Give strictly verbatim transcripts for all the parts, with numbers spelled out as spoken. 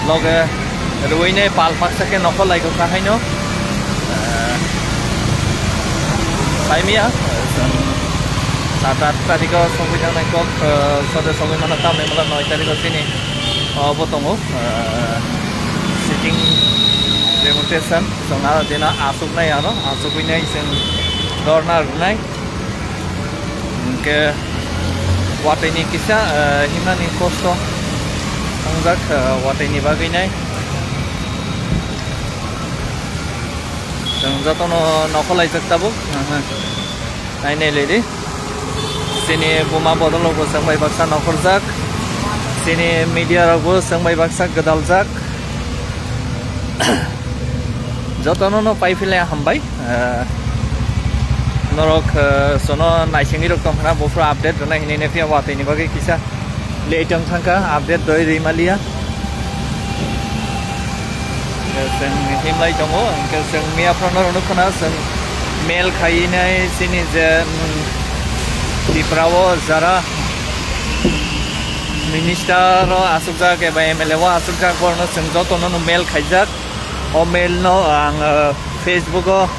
Loge rwinai pal paksa khe nokol lai kha haino. Saimia, chwng sat aath tarikho sogwi jaknai kok, sode sogwi mano tamni mula noi tarikho chini obo tongo, sitting demonstration. Chwng aro dina aswknai ano, aswkwinai chwng dorna rwnai. Hwnkhe watwi ni kisa, eh, himnani kosto wngjak, eh, watwi ni bagwi nai. Chwng jotono nokolaijak tabuk. Aha. Nai nai lidi. Chini buma bodol rok bo chwng bai baksa nokorjak. Chini media rok bo chwng bai baksa gwdaljak. Jotono no pai philai hambai. Eh, norok, eh, sono naisingwi rok tongkhana, buphuru update rwnai hinwi nephiya watwi ni bagwi kisa late wng thangkha, update doi rwi maliya. Eh, chwng himlai tongo, hwnkhe chwng miya phano norok nukkhana, chwng mel khainai chini je, mm, Tripura o jara minister o asukjak eba M L A o asukjak, borokno chwng jotono no mel khaijak. O mail no ang, eh, Facebook o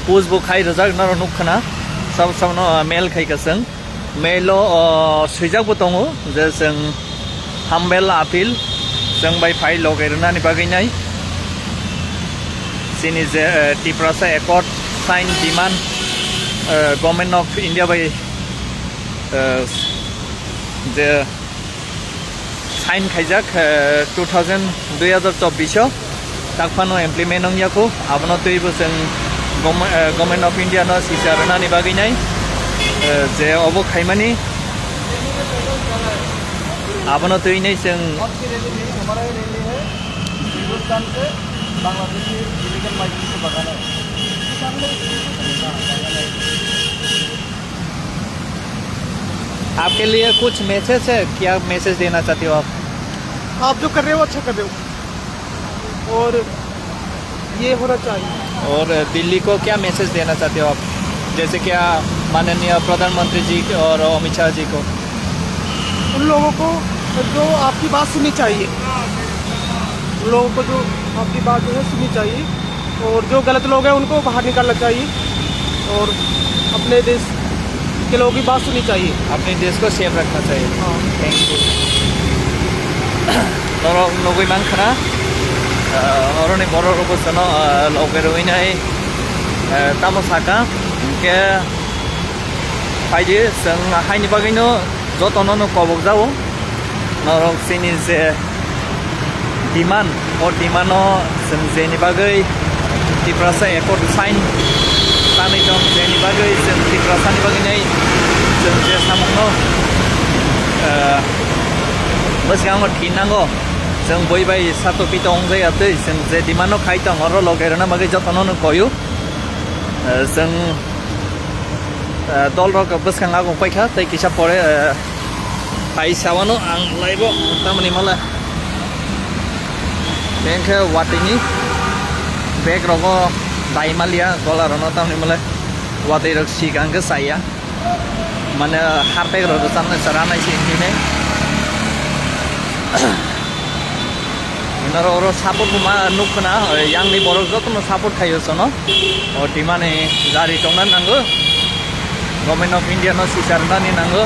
post bo khai rwjak, norok nukkhana. Sabo sabo no, eh, mail khai ka chwng. Mail o, oh, swijak bo tongo je chwng humble appeal chwng bai phai loge rwnani bagwi nai. Chini je, eh, Tiprasa Accord sign demand, eh, Government of India bai, eh, je sign khaijak, eh, two thousand, dui hazar chobbish o, tak phano implement wng ya kho. Abono twibo chwng gom-, eh, Government of India no sisa rwnani bagwi nai, eh, je obo khaimani, abono twi nai chwng. आपके लिए कुछ मैसेज है, क्या मैसेज देना चाहते हो आप? आप जो कर रहे हो, अच्छा कर रहे हो, और ये होना चाहिए। और दिल्ली को क्या मैसेज देना चाहते हो आप, जैसे क्या माननीय प्रधानमंत्री जी और अमित शाह जी को? उन लोगों को जो आपकी बात सुननी चाहिए, उन लोगों को जो आपकी बात जो है सुननी चाहिए। और जो गलत लोग हैं, उनको बाहर निकालना चाहिए और अपने देश के लोगों की बात सुननी चाहिए। अपने देश को सेफ रखना चाहिए। हाँ। Thank you. Norok nugui mankha na, ah, oroni borok rok bosono, ah, loge rwinai, ah, tamo saka, hwnkhe phaidi chwng haini bagwino jotono no kobok jao. Norok chini je demand, o demand o chwng jeni bagwi Tiprasa Accord sign tanwi tong, jeni bagwi chwng Tiprasani bagwi nai chwng je samungno, eh, bwskango thinango, chwng bui bai sato pito wngjaya twi chwng je demand no khai tong, oro loge rwna bagwi jotono no koyu. Eh, chwng, eh, dol rok bwskang agong paikha tei kisa pore, eh, Hai sawano ang live o tamni mole. Bengkhe watwi ni bag rogo dai malia gola rono tamni mole. Watwi rok sik ang khe chaya. Mane harpek rok rwchapnai chwra nai se hinwi nai. Naro oro support bo ma nuk khna, yang ni borok joto no support khaio sono. O demand ni jari tongna nango. Government of India no sisa rwnani nango.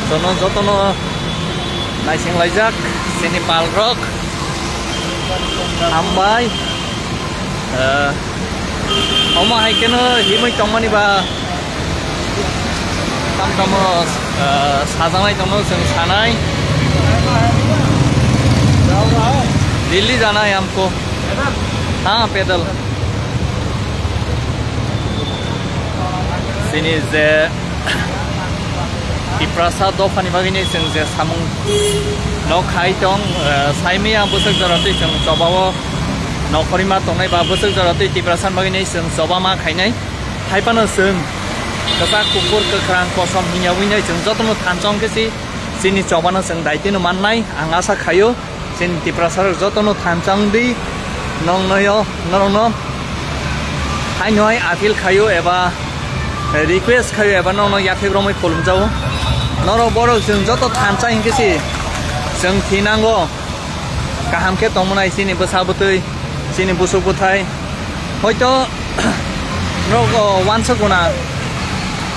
Sono joto no naising laijak, sini pal rok. Hambai. Eh, omo hai keno himoi tongmani ba tam tamo, eh, sajanai tongno chwng sanai. Delhi jana hai humko. Ha, pedal. Sini je Tiprasa dophani bagwi ni chwng je samung no khai tong, eh, saimaya bwswk jora twi chwng chobao nokhorima tongnai ba bwswk jora twi Tiprasa bagwi ni chwng choba ma khainai. Hai phano chwng kwchak kuphur kwkhrang kosom hinya wngwi nai chwng jotono thansa wngkhe si chini chobano chwng daitino mannai ang asa khaio. Chini Tiprasa rok jotono thansa wngdi, nong noyo, norokno hai no hai appeal khaio eba request khaio eba nokno yathek romwi khulumjao. Norok borok chwng joto thansa hinkhe si Chwng thinango, kaham khe tongmwnai chini bwsa bwtwi, chini busuk bwthai. Hoito norok, o, uansukguna,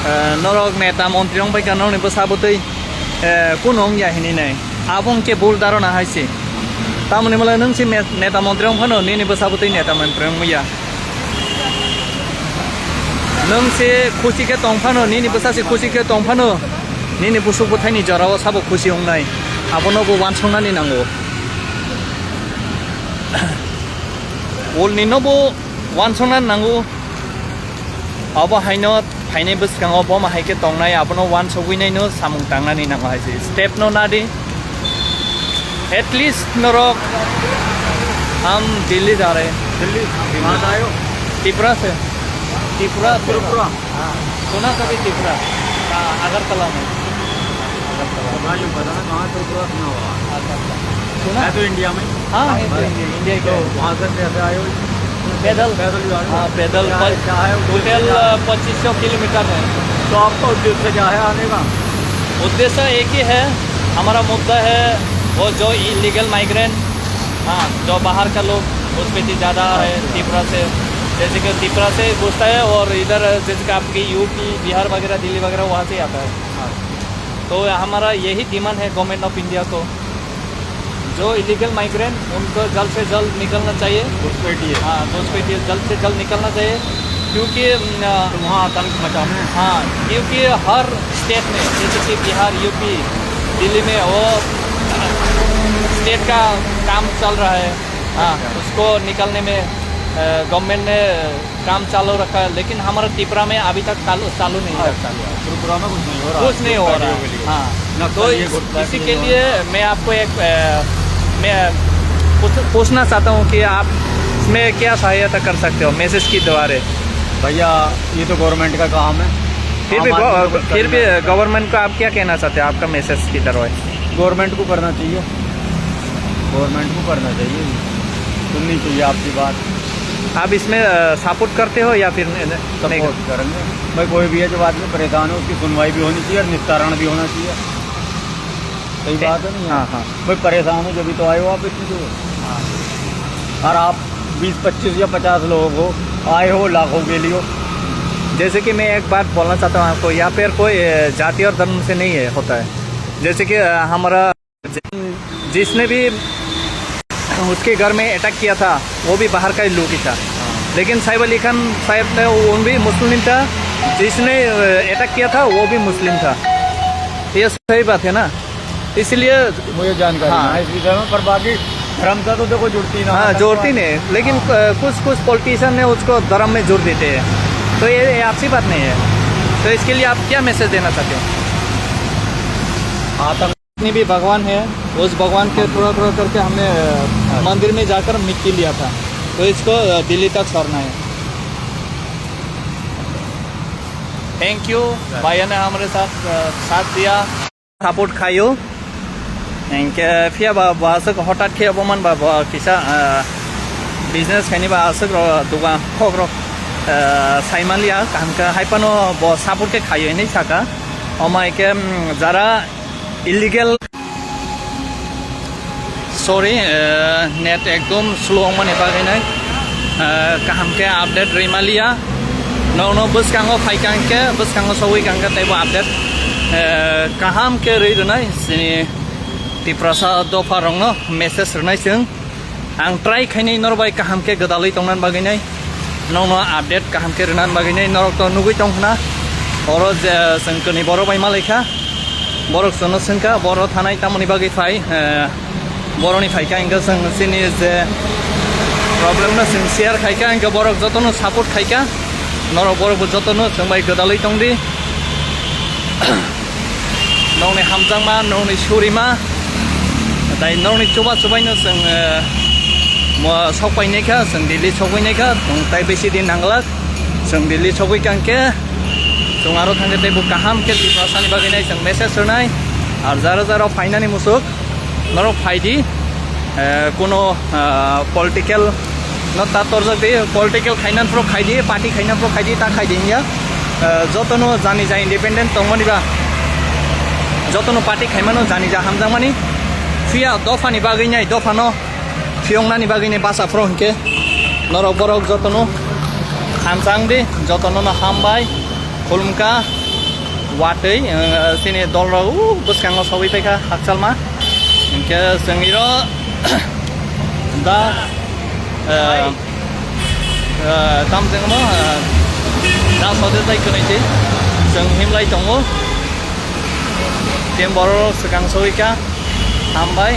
eh, norok neta montri wng bai kha norokni bwsa bwtwi, eh, kunu wng ya hinwi nai. Abo wng khe bul dharona hai se. Tamoni mole nwng se me-, neta montri wng phano nini bwsa bwtwi neta montri wng ya. Nwng se khusi khe tong phano, nini bwsa se khusi khe tong phano, nini busuk bwthaini jorao sabo khusi wngnai. Abono bo uansuknani nango. Ulnino bo uansuknani nango. Abo haino phainai bwskango bo ma hai khe tongnai, abono uansugwi naino samung tangnani nango hai se. Step no nadi. At least norok, हम दिल्ली जा रहे हैं। दिल्ली? कहाँ से आए हो? त्रिपुरा से। त्रिपुरा से। त्रिपुरा? हाँ। सुना कभी त्रिपुरा? हाँ, अगरतला में। अगरतला। बताइए, बताना कहाँ त्रिपुरा सुना हुआ? अच्छा, अच्छा। सुना? है तो इंडिया में। हाँ, है तो बस। इंडिया, इंडिया ही तो है। वहाँ से कैसे आए हो? पैदल? पैदल ही आ रहे हो? हाँ, पैदल। क्या है, पच-, क्या है उद्देश्य, टोटल, क्या है? पच्चीस सौ किलोमीटर है। तो आपका उद्देश्य क्या है आने का? उद्देश्य एक ही है, हमारा मुद्दा है वो जो इलीगल माइग्रेंट, हाँ, जो बाहर का लोग घुसपैठी ज़्यादा है अच्छा। त्रिपुरा से, जैसे कि त्रिपुरा से घुसता है और इधर जैसे कि आपकी यूपी, बिहार वगैरह, दिल्ली वगैरह वहाँ से ही आता है। हाँ। तो हमारा यही डिमांड है गवर्नमेंट ऑफ इंडिया को, जो इलीगल माइग्रेंट उनको जल्द से जल्द निकलना चाहिए। घुसपैठी है। हाँ, घुसपैठी है, जल्द से जल्द निकलना चाहिए, क्योंकि, अम, तो वहाँ आतंक मचाना है। हाँ, क्योंकि हर स्टेट में, जैसे कि बिहार, यूपी, दिल्ली में वो स्टेट का काम चल रहा है। हाँ, अच्छा। उसको निकालने में, अ, गवर्नमेंट ने काम चालू रखा है, लेकिन हमारा त्रिपुरा में अभी तक चालू, चालू नहीं है। अच्छा, त्रिपुरा में कुछ नहीं हो रहा है, कुछ नहीं हो रहा है। घुसपैठियों के लिए। हाँ। नक्सल तो ये इस-, घुसपैठी इसी के नहीं हो लिए रहा। मैं आपको एक, अ, मैं पूछ-, पूछना चाहता हूँ कि आप इसमें क्या सहायता कर सकते हो मैसेज के द्वारा? भैया, ये तो गवर्नमेंट का काम है। फिर भी आम आदमी गव-, तो कुछ कर फिर नहीं भी सकता। गवर्नमेंट को आप क्या कहना चाहते हो, आपका मैसेज की तरफ है? गवर्नमेंट को करना चाहिए, गवर्नमेंट को करना चाहिए, सुननी चाहिए आपकी बात। आप इसमें, अ, सपोर्ट करते हो या फिर न-, न-, नहीं? सपोर्ट करेंगे। भाई, कोई भी है जो आदमी परेशान हो, उसकी सुनवाई भी होनी चाहिए और निस्तारण भी होना चाहिए। सही ए, बात है, नहीं है? हाँ, हाँ। भाई, परेशान हो जब भी तो आए हो आप इतनी दूर। हाँ। और आप बीस पच्चीस या पचास लोगों को आए हो, लाखों के लिए। जैसे कि मैं एक बात बोलना चाहता हूँ आपको, यहाँ पर कोई, अ, जाति और धर्म से नहीं है, होता है। जैसे कि, अ, हमारा जिसने भी उसके घर में अटैक किया था, वो भी बाहर का ही लोग ही था। हाँ। लेकिन साइफ अली खान साहब ने, वो भी मुस्लिम था, जिसने, अ, अटैक किया था, वो भी मुस्लिम था। ये सही बात है ना? इसलिए मुझे जानकारी हाँ। ना इस विषय में, पर बाकी धर्म से तो देखो जुड़ती ना, हाँ, आतंकवाद। जोड़ती नहीं, लेकिन, हाँ। अ, कुछ, कुछ पॉलिटिशियन ने उसको धर्म में जोड़ देते हैं, तो ये, ये अच्छी बात नहीं है। तो इसके लिए आप क्या मैसेज देना चाहते हो? आतंक जितने भी भगवान है, उस भगवान के थोड़ा थोड़ा करके हमने, अ, अच्छा। मंदिर में जाकर मिट्टी लिया था, तो इसको, अ, दिल्ली तक सरना है। Thank you, भाइयों ने हमारे साथ, अ, साथ दिया। Support khaio. Hinkhe phiya ba bo aswk hotat khe obo man ba bo kisa, ah, business khaini ba aswk ro dugan khok rok, ah, sai man liya kaham khe hai phano bo support khe khaio hinwi saka. Omo hai khe, mm, jara illegal Sorry, eh, net ekdom slow wngmani bagwi nai, eh, kaham khe update rwima liya. Nono bwskango phaikha hwnkhe, bwskango sogwi kha hwnkhe teibo update, eh, kaham khe rwi rwnai. Chini Tiprasa dopha rokno message rwnai chwng. Ang try khainai norok bai kaham khe gwdalwi tongnani bagwi nai. Nokno update kaham khe rwnani bagwi nai, norok to nugwi tong khna. Oro je chwng kwnwi borok bai malai kha, borok chwngno swng kha, boro thanai tamoni bagwi phai, eh, boroni phai kha, hwnkhe chwng chini je problem no chwng share khai kha, hwnkhe borok jotono support khai kha, norok borok bo jotono chwng bai gwdalwi tong di. Nokni hamjakma, nokni surima, tai nokni chuba chubaino chwng, eh, mo-, sok painai kha, chwng Delhi sogwi nai kha, chwng tai besi din nanglak, chwng Delhi sogwi kha hwnkhe, chwng aro thangkhe teibo kaham khe Tiprasani bagwi nai chwng message rwnai, ar jara jara phainani musuk, norok phai di, eh, kuno, ah, political no ta torjak di, political khainan phro khai di, party khainan phro khai di, ta khai di hinya. Eh, jotono jani ja independent tongmani ba, jotono party khaimano jani ja hamjakmani, Phiya dophani bagwi nai, dophano phiyongnani bagwi nai basa phro hinkhe norok borok jotono khamchang di, jotono no hambai khulumkha watwi, eh, chini dolrok, uh, bwskango sogwi paikha hakchalma. Hinkhe chwng iro da, eh, eh, tam chwngno, eh, da sode tai kwnwi di, chwng himlai tongo. Team borok swkang sogwi kha, hambai.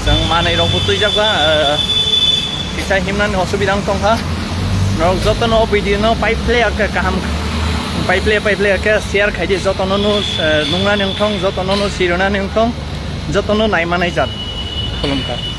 Chwng manwi rokbo twijak ba, eh, kisa himnani osubida wng tongkha. Norok jotono o video no pai phle khe kaham, pai phle, pai phle khe share khai di, jotono no, eh, nungnani wng thong, jotono no sirwnani wng thong, jotono naimanai jat. Khulumkha.